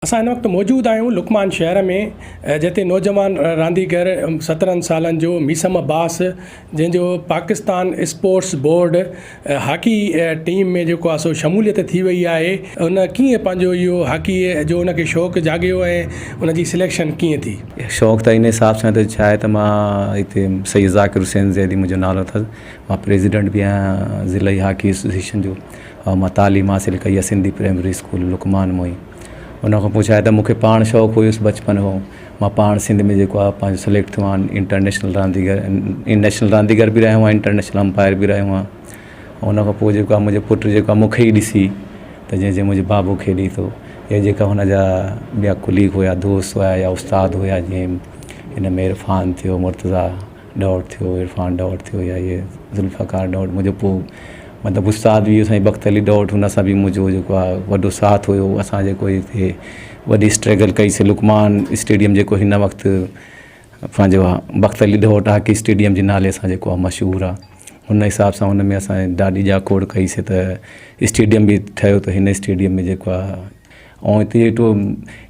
اسان هن وقت موجود آهيون لقمان شهر ۾ جتي نوجوان رانديگر سترهن سالن جو ميثم عباس جنهن جو Pakistan sports board hockey team ۾ جيڪو آهي سو شموليت ٿي وئي آهي ان ڪيئن پنهنجو اهو هاڪي جو ان کي شوق جاڳيو ۽ ان جي سليڪشن ڪيئن ٿي؟ شوق ته ان حساب سان ته ڇا آهي ته مان هتي سيد ذاڪر حسين زيدي منهنجو نالو اٿس مان پريزيڊنٽ به آهيان ضلعي هاڪي ايسوسيئيشن جو ۽ مان تعليم حاصل ڪئي آهي سنڌي پرائمري اسڪول لقمان مان ئي ان کان پوء ڇا آهي ته مون کي پاڻ شوق هيس بچپن کان مان پاڻ سنڌ ۾ جيڪو آهي پنهنجو سليڪٽ ٿيو آهيان انٽرنيشنل رانديگر نيشنل رانديگر به رهيو آهيان انٽرنيشنل امپائر به رهيو آهيان ان کان پوء جيڪو آهي منهنجو پٽ جيڪو آهي مون کي ئي ڏسي ته جيئن جيئن منهنجو بابو کيڏي ٿو يا جيڪا هن جا ٻيا ڪليگ هيا دوست هيا يا استاد هيا جيئن هن ۾ عرفان ٿيو مرتضيٰ ڏهوٽ ٿيو، عرفان ڏهوٽ ٿيو يا اهي ذوالفقار ڏهوٽ منهنجو پوء مطلب استاد به سائين بخت علي ڏهوٽ هن سان به منهنجو جيڪو آهي وڏو ساٿ هيو اسان جيڪو هتي وڏي اسٽرگل ڪئي سي لقمان اسٽيڊيم جيڪو هن وقت پنهنجو بخت علي ڏهوٽ هاڪي اسٽيڊيم جي نالي سان جيڪو آهي مشهور آهي هن حساب سان هن ۾ اسان ڏاڍي جاکوڙ ڪئي سي ته اسٽيڊيم به ٺهيو ته هن اسٽيڊيم ۾ جيڪو آهي ۽ هتي هيٺو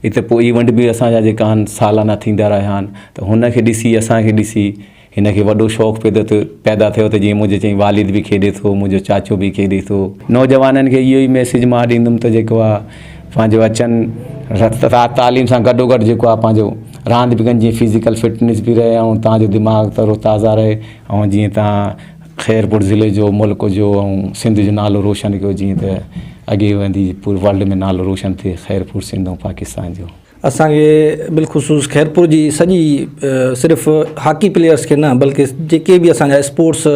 هتي پوء ايونٽ به اسان جا جيڪا آهن سالانه ٿيندا رهيا آهن ته هن کي ڏسي اسان کي ڏسي هن کي وڏو شوق پيدا ٿيو پيدا ٿيو ته جيئن منهنجو چئين والد به کيڏي ٿو منهنجو چاچو به کيڏي ٿو. نوجوانن کي اهو ئي ميسيج مان ڏيندم ته جيڪو آهي پنهنجو اچن تعليم سان گڏو گڏ جيڪو آهي پنهنجو راند به ڪن جيئن فزيڪل فٽنيس به رهي ۽ توهان جو دماغ ترو تازه رهي ۽ جيئن توهان خيرپور ضلعي جو ملڪ جو ۽ سنڌ جو نالو روشن ڪيو جيئن ته اڳي ويندي پوري ورلڊ ۾ نالو روشن ٿئي خيرپور سنڌ ۽ پاڪستان جو. اسان کي بالخصوص خيرپور جي سڄي صرف هاڪي پليئرس کي نه بلڪه جيڪي به اسان جا اسپورٽس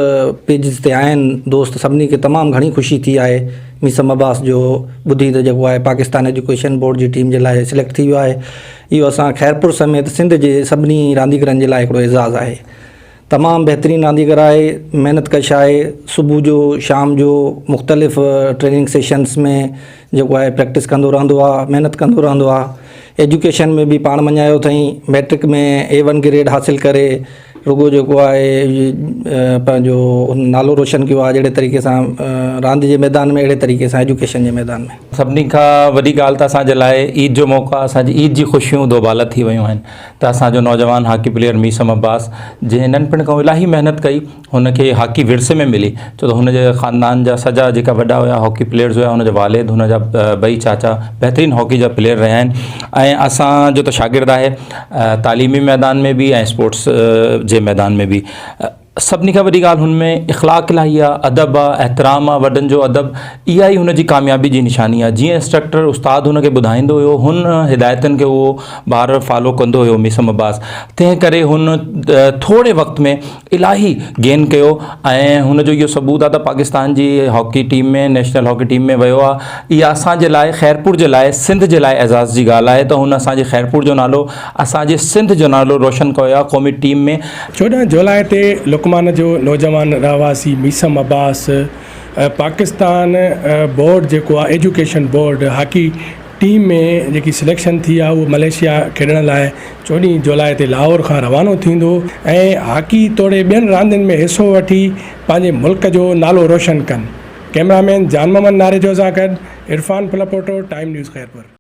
پيجز تي آهن دوست سڀني کي تمام گهڻي خوشي ٿي آهي ميثم عباس جو ٻڌي ته جيڪو آهي پاڪستان ايجوڪيشن بورڊ جي ٽيم جي لاء سليڪٽ ٿي ويو آهي اهو اسان خيرپور سميت سنڌ جي سڀني رانديگرن جي لاء هڪڙو اعزاز آهي تمام بهترين رانديگر آهي محنت ڪش آهي صبح جو شام جو مختلف ٽريننگ سيشنس ۾ جيڪو آهي پريڪٽس ڪندو رهندو آهي محنت ڪندو رهندو آهي ايجوڪيشن ۾ به پاڻ مڃايو اٿئي ميٽرڪ ۾ اي ون گريڊ حاصل ڪري رڳو جيڪو آهي پنهنجو نالو روشن ڪيو آهي جهڙي طريقي سان راند جي ميدان ۾ اهڙي طريقي سان ايجوڪيشن جي ميدان ۾. سڀني کان وڏي ڳالهه ته اسان جي لاء عيد جو موقعو آهي اسان جي عيد جي خوشيون دوبالا ٿي ويون آهن ته اسان جو نوجوان هاڪي پليئر ميثم عباس جنهن ننڍپڻ کان الاهي محنت ڪئي هن کي هاڪي ورثي ۾ ملي ڇو ته هن جي خاندان جا سڄا جيڪا وڏا هيا هاڪي پليئرز هيا هن جا والد هن جا ٻئي چاچا بهترين هاڪي جا پليئر رهيا آهن ۽ اسان جو ته شاگرد آهي تعليمي ميدان ۾ به ۽ اسپورٽس جي ميدان ۾ به سڀني کان وڏي ڳالهه هن ۾ اخلاق الاهي آ، ادب آ، احترام آ، وڏن جو ادب، اها ئي هن جي ڪاميابي جي نشاني آ. جيئن انسٽرڪٽر استاد هن کي ٻڌائيندو هيو، هن هدايتن کي اهو ٻار فالو ڪندو هيو ميثم عباس، تنهن ڪري هن ٿوري وقت ۾ الاهي گين ڪيو ۽ هن جو اهو ثبوت آ ته پاڪستان جي hockey team ۾ national hockey team ۾ ويو آ. اها اسان جي لاء خيرپور جي لاء سنڌ جي لاء اعزاز جي ڳالهه آهي ته هن اسان جي خيرپور جو نالو اسان جي سنڌ جو نالو روشن ڪيو آ قومي ٽيم ۾. 14 جولاء تي لقمان جو نوجوان رهواسي ميثم عباس پاڪستان بورڊ جيڪو آ ايجوڪيشن بورڊ هاڪي ٽيم ۾ جيڪي سليڪشن ٿي آ اهو ملائيشيا کيڏڻ لاء 14 جولاء تي لاهور کان روانو ٿيندو ۽ هاڪي توڙي ٻين راندين ۾ حصو وٺي پنهنجي ملڪ جو نالو روشن ڪن ڪئميرا مين جان محمد ناريجو سان گڏ عرفان پلپوٽو ٽائيم نيوز خيرپور.